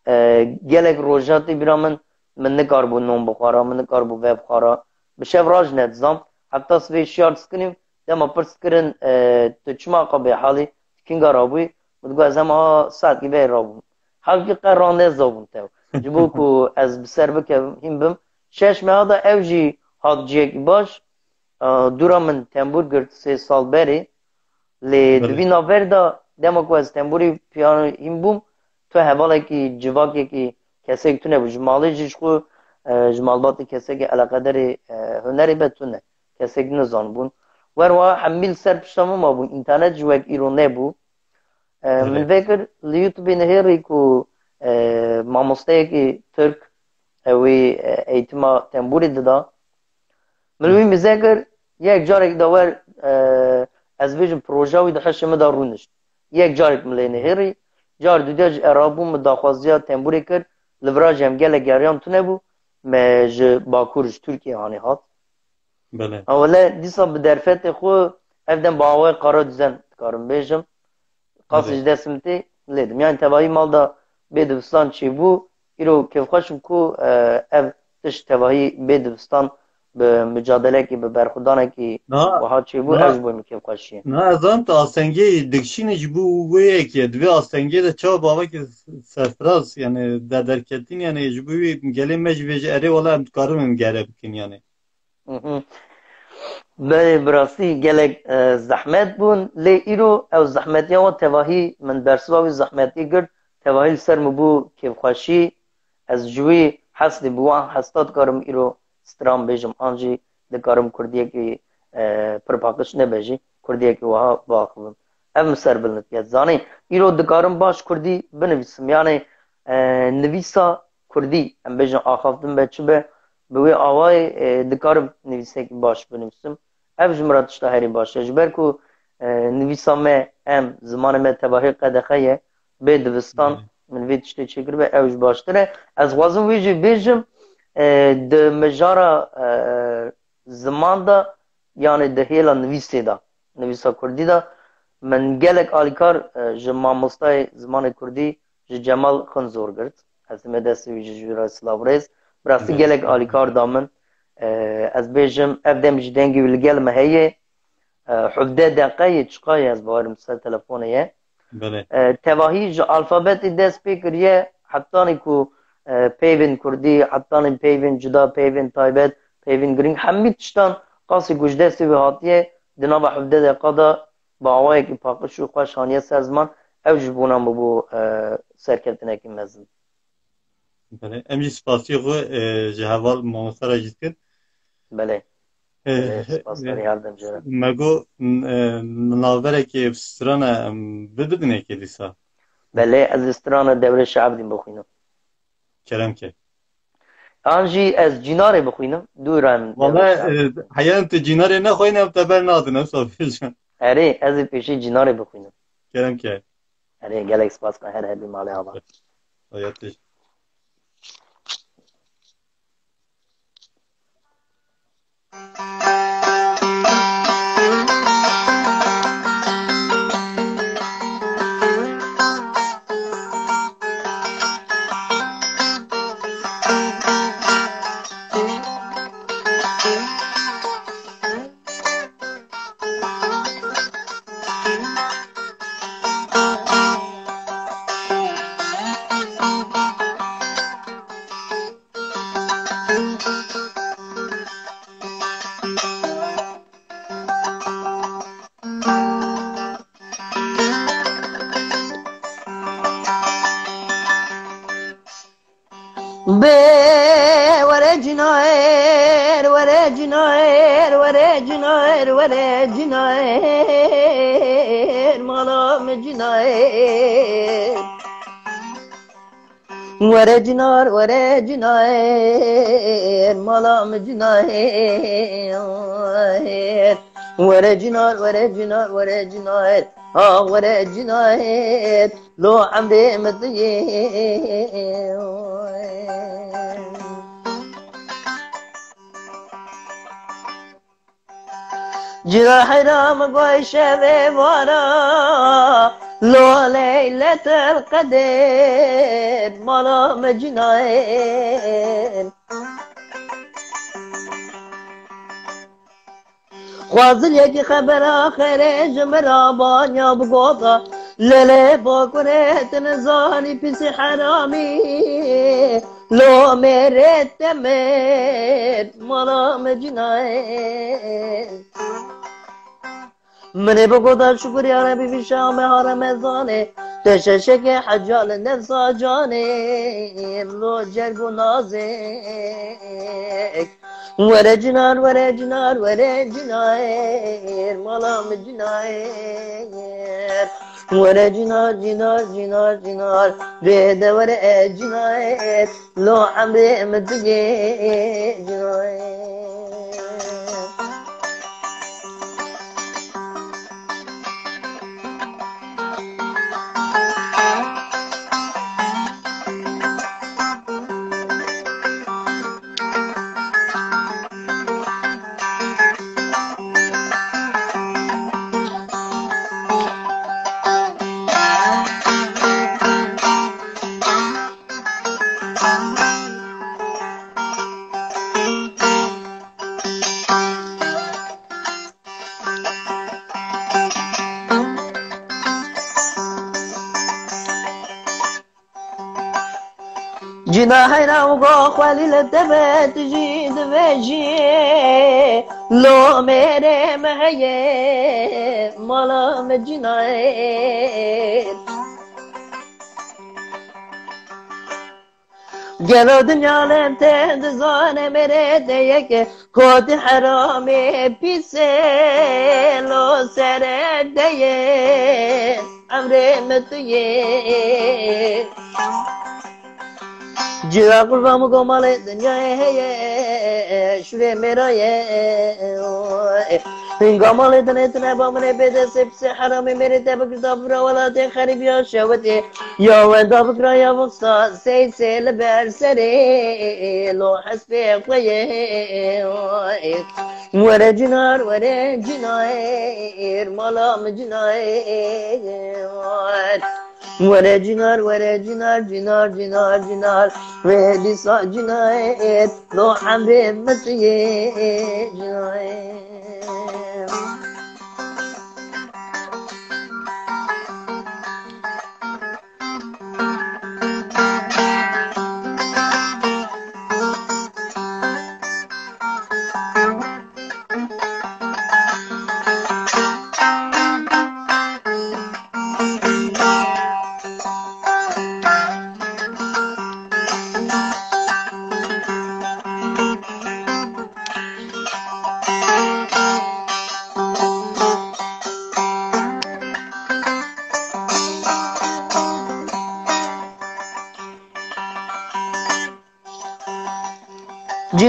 E, gelek roja tê bîra min, min nikaribû non bixwara, min nikaribû vebixwara. Bi şev ra jî nedizam. Heta sibê şiyar diskinîm, dema pirs kirin, e, tu çima qe bêhalî, tu kinga rabûyî? Min digot, ez hema saetkî berê rabûm. Halbûkî qe ranezabûm tev. Ji bo ku ez bi ser bikevim, hîn bim. Şeş meha de ew jî hat ciyekî baş. E, dûra min tembûr girt sê sal berê. Lê Belê. di vî navber de dema ku ez tembûrî piyano hîn bûm, tu hevalekî, civakekî, kesek tune bû. Ji malê jî ji xwe, e, ji malbatê kesekî eleqederê, e, hunerê be tune. Kesek nizanibûn. Wer wiha hemî li ser pişta min mabûn. Înternet jî wek îro nebû. E, Belê. min vekir li YouTubeê nihêrî ku, e, mamosteyekî Tirk, e, wî, e, eğitima tembûrê dida. Min wî mize kir, yek carek de wer, e, ez bêjim proja wî di hişê min de rûnişt. Yek carek min lê nihêrî, car dudiya jî erabû min daxwaziya tembûrê kir, li vira jî em gelek geriyan tune bû, me ji Bakur, ji Tirkiyê hanê hat. Belê. Ewle dîsa bi derfetê xwe ev dem bi awayê qara dizen dikarim bêjim. Qasî Belê. ji dest min tê lêdim. Yani tevahî mal da bê dibistan çêbû. Îro kêfxweş im ku, e, ev tişt tevahî bê dibistan bi mucadelekî, bi berxwedanekî Na, wiha çêbû, na. ev ji bo min kêfxweşî ye. Na, ez zanim tu astengê dikişînî ji bo wê yekê. Di vê astengê de çawa bavekî serfiraz, yani de derketin, yani ji bo wî gelê me jî vêje erê wela em dikarin em gere bikin yani. Mhm. Belê, bi rastî gelek, e, zehmet bûn, lê îro ew zehmetiya wan tevahî min bersiva wî zehmetî girt, tevahî li ser min bû kêfxweşî. Ez ji wî hes dî bi wan hesta dikarim îro stran bêjim, an jî dikarim kurdiyekî, e, pir paqij nebe jî, kurdiyekî wiha biaxivim. Ev min ser bil nediket. Zanî, îro dikarim baş kurdî binivîsim. Yani, e, nivîsa kurdî, em bêjin axaftin be çi be, bi wê awayê, e, dikarim nivîsekî baş binivîsim. Ev ji min re tişta herî baş e. Ji ber ku, e, nivîsa me, em, zimanê me tevahî qedexe ye, bê dibistan Hı. min vê tiştê çêkiribe, ew jî baştir e. Ez dixwazim wê jî bêjim, e, di mijara, e, ziman de, yani di hêla nivîsê de, nivîsa kurdî de, min gelek alîkar, e, ji mamostayê zimanê kurdî, ji Cemal Xinzor girt. Ez dime destê wî jî ji wî re silav rêz. Bi rastî Belê. gelek alîkar da min. E, ez bêjim, ev dem jî dengê wî li gel me heye. E, hevdeh deqe ye, çiqa ye, ez bawerim ser telefonê ye. Belê. E, tevahî ji alfabetê dest pê kiriye, hetanî ku, e, peyvên kurdî, hetanî peyvên cuda, peyvên taybet, peyvên girîng, hemî tiştan qasî ku ji destê wî hatiye, di nava hevdeh deqa de bi awayekî paqij û xweş haniye ser ziman, ew ji bona min bû, e, serkeftinekî mezin. Belê. Em jî spasiyê xwe, e, ji heval mamoste re jî dikin. Belê. E, Belê, spas e, herî her dem jê re. Me got, e, navberekê strana em bibidinekê dîsa. Belê, ez strana Dewrêşa Ebdîn bixwînim. Kerem ke. An jî ez Cînarê bixwînim. Dûran Wala, Dewrêşa Ebdîn. E, heya em tu Cînarê nexwîne, em te bernadin, em sabîjan. Erê, ez ê pêşî Cînarê bixwînim. Kerem ke. Erê, gelek spas, her hebî malê ava. Hayat te. Bê were cînayêr, were cînayêr, were cînayêr, were cînayêr, mala min cînayêr. Were cînar, were cînayêr, mala min cînayêr. Were cînar, were cînar, were cînayêr, ah were cînayêr. Lo emrê min tu yê. Cîra heyra min goy şevê vara, lo leyletel qedir, mala min cînayên. Xwazil yekî xebera xêrê ji min re banya bigota, lelê bakurê tu nizanî pîsî heramî, lo mêrê te mêr, mala min cînayên. Minê bigota şukur ya Rebî vî şeha meha Remezanê, te şeşekê heca li nefsa canê, lo cerg û nazêk. Were cînar, were cînar, were cînayêr, mala min cînayêr. Were cînar, cînar, cînar, cînar, rê de were e cînayêr, lo emrê min tu yê cînayêr. Cîna heyra û go xwelî li te be, tu jî divêjî. Lo mêrê me heye, mala me cînayê. Gelo dinya lê te dizane, mêrê te yeke, kotî heramê pîsê, lo serê te ye, emrê me tu yê. Cîra qurban min, go malê dinyayê heye, şûrê mêra ye. Hinga malê dinê tune ba min ê bê destê pisê heramê, mêrê te bikirda bira welatê xerîbiya şewitê. Ya wenda bikira ya vixsa sey sê li ber serê, lo hespê xwe ye. Were cînar, were cînar, mala min cînar. Were cînar, were cînar, cînar, cînar, cînar. Wê dîsa cînar, lo emrê min tu yê cînar.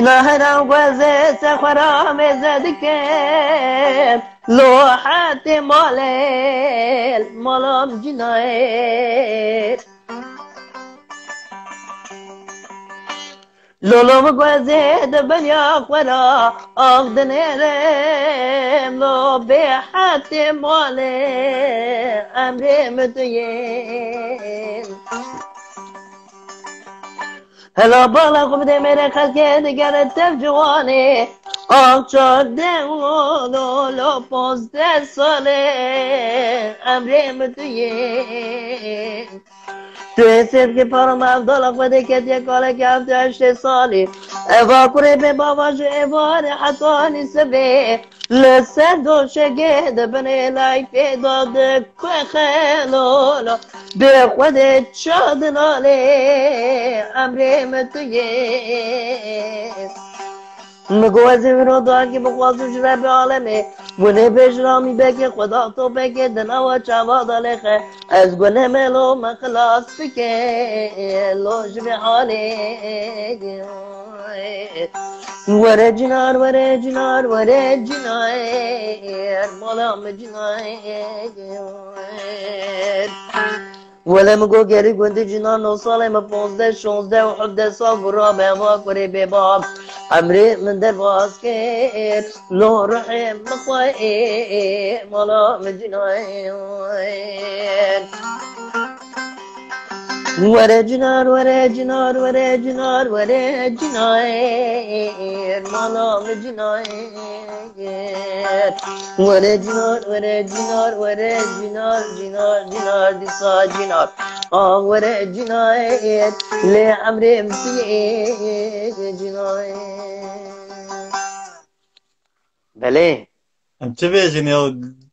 Nahera wezê se xwe ra mêze dikim. Lo hetê malê, malam cinayê. Lolo bi guezê di benya xwe ra av dinêrim. Lo bê hetê malê, emrê min tu yê. Hela bala xwe bidê mêrê xelkê digere tev ciwanê. Av çardeh û lo, lo pozdeh salê, emrê min tu yê. Tu ê sêvkê para me ev dala xwe dê ketiye kaleke heft û heştê salî. Eva kurê bê bava ji êvarê heta nîsibê. Li ser doşegê di binê layfê de dikuxe lolo. Bê xwedê ça dinalê, emrê min tu yê. Min got, ez ê wî rodarkî bixwazim ji Rebê alemê. Gunê bêjin amîbekê xwe da topekê di nava çava da lêxe. Ez gunê melo me xilas bike. Lo ji vê halê. Were cinar, were cinar, were cinar. Mala min cinar. Wele min got, gerî gundî cinan, no salê min ponzdeh, şonzdeh û hevdeh sal bû rabe eva kurê bêbab. Emrê min derbas kir, lo ruhê min xwe ê, mala min cinayên. Were cinar, were cinar, were cinar, were cinayên, mala min cinayên. Were cinar, were cinar, were cinar, cinar, cinar, dîsa cinar. A were cinayên, lê emrê min tu yê cinayên. Belê. Em çi bêjin ya?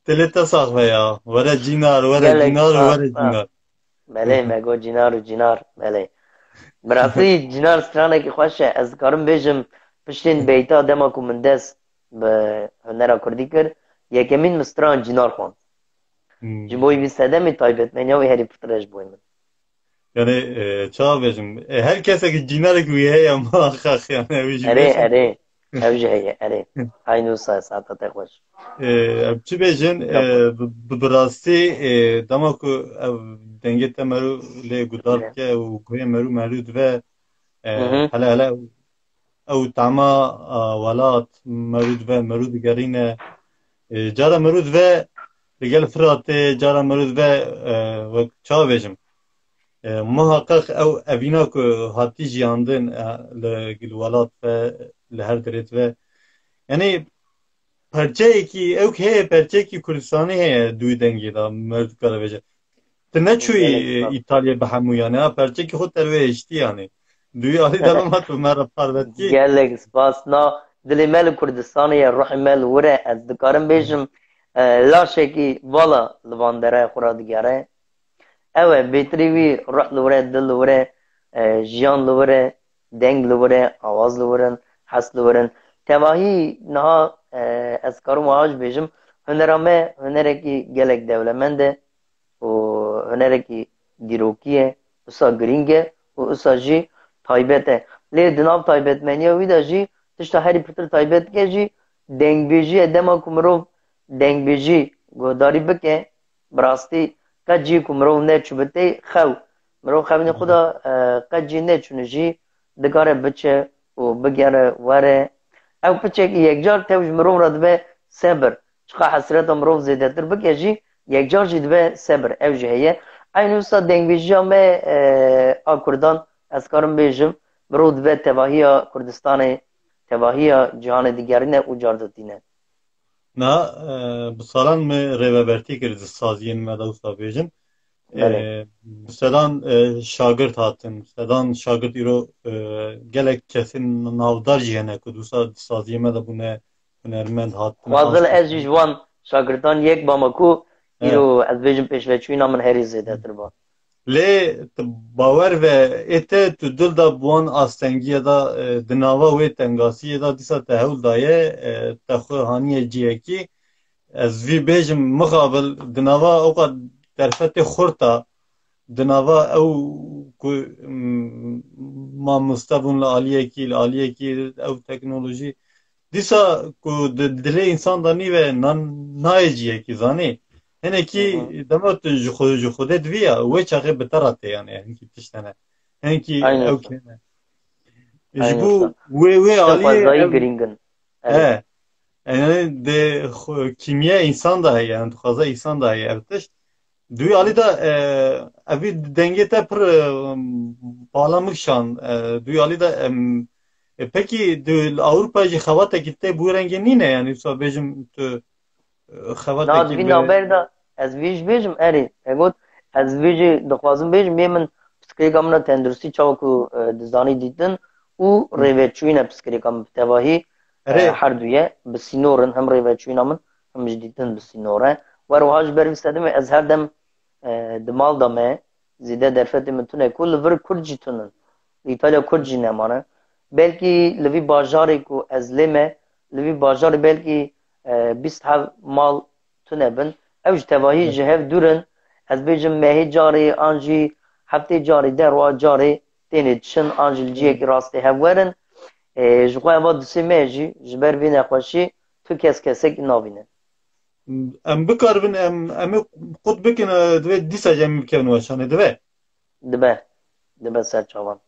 Dilê te sax be ya. Were cinar, were Gelek cinar, sax, were sax. Cinar. Belê, me got cinar û cinar. Belê. Bi rastî cinar stranekî xweş e. Ez dikarim bêjim, piştên beyta dema ku min dest bi hunera kurdî kir, yekemîn min stran cinar xwend. Hmm. Ji bo wî sedemê taybetmeniya wî herî pitir e ji bo min. Yani, e, çawa bêjim? E, her kesekî cînarek wî heye muhakkak, yani, ew jî Erê, bêjim. Erê. Ew jî heye, erê. Eynû sa-, saeta te xweş. E, em çi bêjin? E, Yapın. Bi, bi, bi rastî, e, dema ku ev dengê te merû lê guhdar Bile. Dike û guhê merû merû dibe, e, Hı hı. hele hele ew tama, a, welat, merû dibe, merû digerîne. E, cara merû dibe li gel Firatê, cara merû dibe, e, wek çawa bêjim? E, muhakkak ew evîna ku hatî jiyandin, e, li gil welat ve, li her derê dibe. Yanî perçeyekî, ew heye perçeyekî Kurdistanî heye di wî dengê de, merû dikare bêje. Tu neçûyî, Gelek e, spas. Îtalyayê bi hemûyan e, ha, perçekî xwe te li wê hiştî, yanî. Duyî alî de loma tu me re parve dikî. Gelek spas. Na, dilê me li Kurdistanê ye, ruhê me li wir e. Ez dikarim bêjim, e, laşekî vala li van derê xwe re digere. Ew e, bêtirî wî ruh li wir e, dil li wir e, e, jiyan li wir e, deng li wir e, awaz li wir in, hes li wir in. Tevahî niha, e, ez karim wiha jî bêjim, hunera me hunerekî gelek dewlemend e. û hunerekî dîrokî ye, wisa girîng e û wisa jî taybet e. Lê di nav taybetmeniya wî de jî tişta herî pirtir taybet dike jî dengbêjî ye. Dema ku mirov dengbêjî guhdarî bike, bi rastî qet jî ku mirov neçûbitê xew, mirov xewnê xwe de, e, qet jî neçûne jî dikare biçe û bigere were. Ew piçekî yekcar tev ji mirov re dibe sebir. Çiqa hesreta mirov zêdetir bike jî, yekcar jî dibe sebir. Ew jî heye. Eynî wisa dengbêjiya me, e, a Kurdan, ez karim bêjim, mirov dibe tevahiya Kurdistanê, tevahiya cîhanê digerîne û car ditîne. Na, e, bi salan me rêvebertî kir di saziyên me de wisa bêjim. Belê. E, bi sedan, e, şagirt hatin. Sedan şagirt îro, e, gelek kesên navdar jî hene ku di wisa di saziyê me de bûne hunermend hatin. Xwazil ez jî ji wan şagirtan yek bama ku He. îro ez bêjim pêşveçûyîna min herî zêdetir ba. Lê tu bawer ve ê te tu dil da bi wan astengiyê de, e, di nava wê tengasiyê de dîsa te hewl daye, e, te xwe haniye cihekî. Ez vî bêjim mixabil di nava oqa derfetê xurt a, di nava ew ku, mm, mamoste bûn li aliyekî, li aliyekî ew teknolojî. Dîsa ku di dilê însan de nîve nan-, nayê ciyekî, zanî. Hinekî Hı hı. dema tu ji xwe, ji Xwedê divî ya, wê çaxê bi te re tê, yani, hinkî tişt hene. Hinkî Aynen ew öyle. kêne. Ji Aynen bo öyle. wê, wê Tiştên aliyê xwezayî ev girîng in. Evet. He. Yani, de xwe, kîmiya însan de heye, yani, dixwaze însan de heye ev tişt. Di wî alî de, e, evî dengê te pir, e, bala min kişand. E, di wî alî de, em, e, pekî di, li Ewropa jî xebatekî tê bi wî rengê nîne, yani, wisa bêjim tu, e, Na, xebatekî di vî bi navber de ez vî jî bêjim, erê, e got, ez vî jî dixwazim bêjim, yê min pisikirêka min a tenduristî çawa ku, e, dizanî dîtin û Hı. rêveçûyîne pisikirêka min bi tevahî, e, Erê. her du ye, bi sînor in, hem rêveçûyîna min, hem jî dîtin bi sînor e. Wer wiha ji ber vî sedemê ez her dem, e, di mal de me, zêde derfetê min tune ku li vir Kurd jî tunin. Li Îtalya Kurd jî nemane. Belkî li vî bajarê ku ez lê me, li vî bajarê belkî, e, bîst heb mal tune bin. Ew ji tevahî Evet. ji hev dûr in. Ez bêjim mehê carê an jî heftê carê, derwa carê tênê diçin an jî li cihekî rastê hev werin. E, ji xwe eva du sê meh jî ji ber vê nexweşî tu kes kesekî nabîne. Em bikaribin, em, em ê qut bikin, e, divê dîsa jî em bikevin weşanê, divê? Dibe. Dibe ser çavan.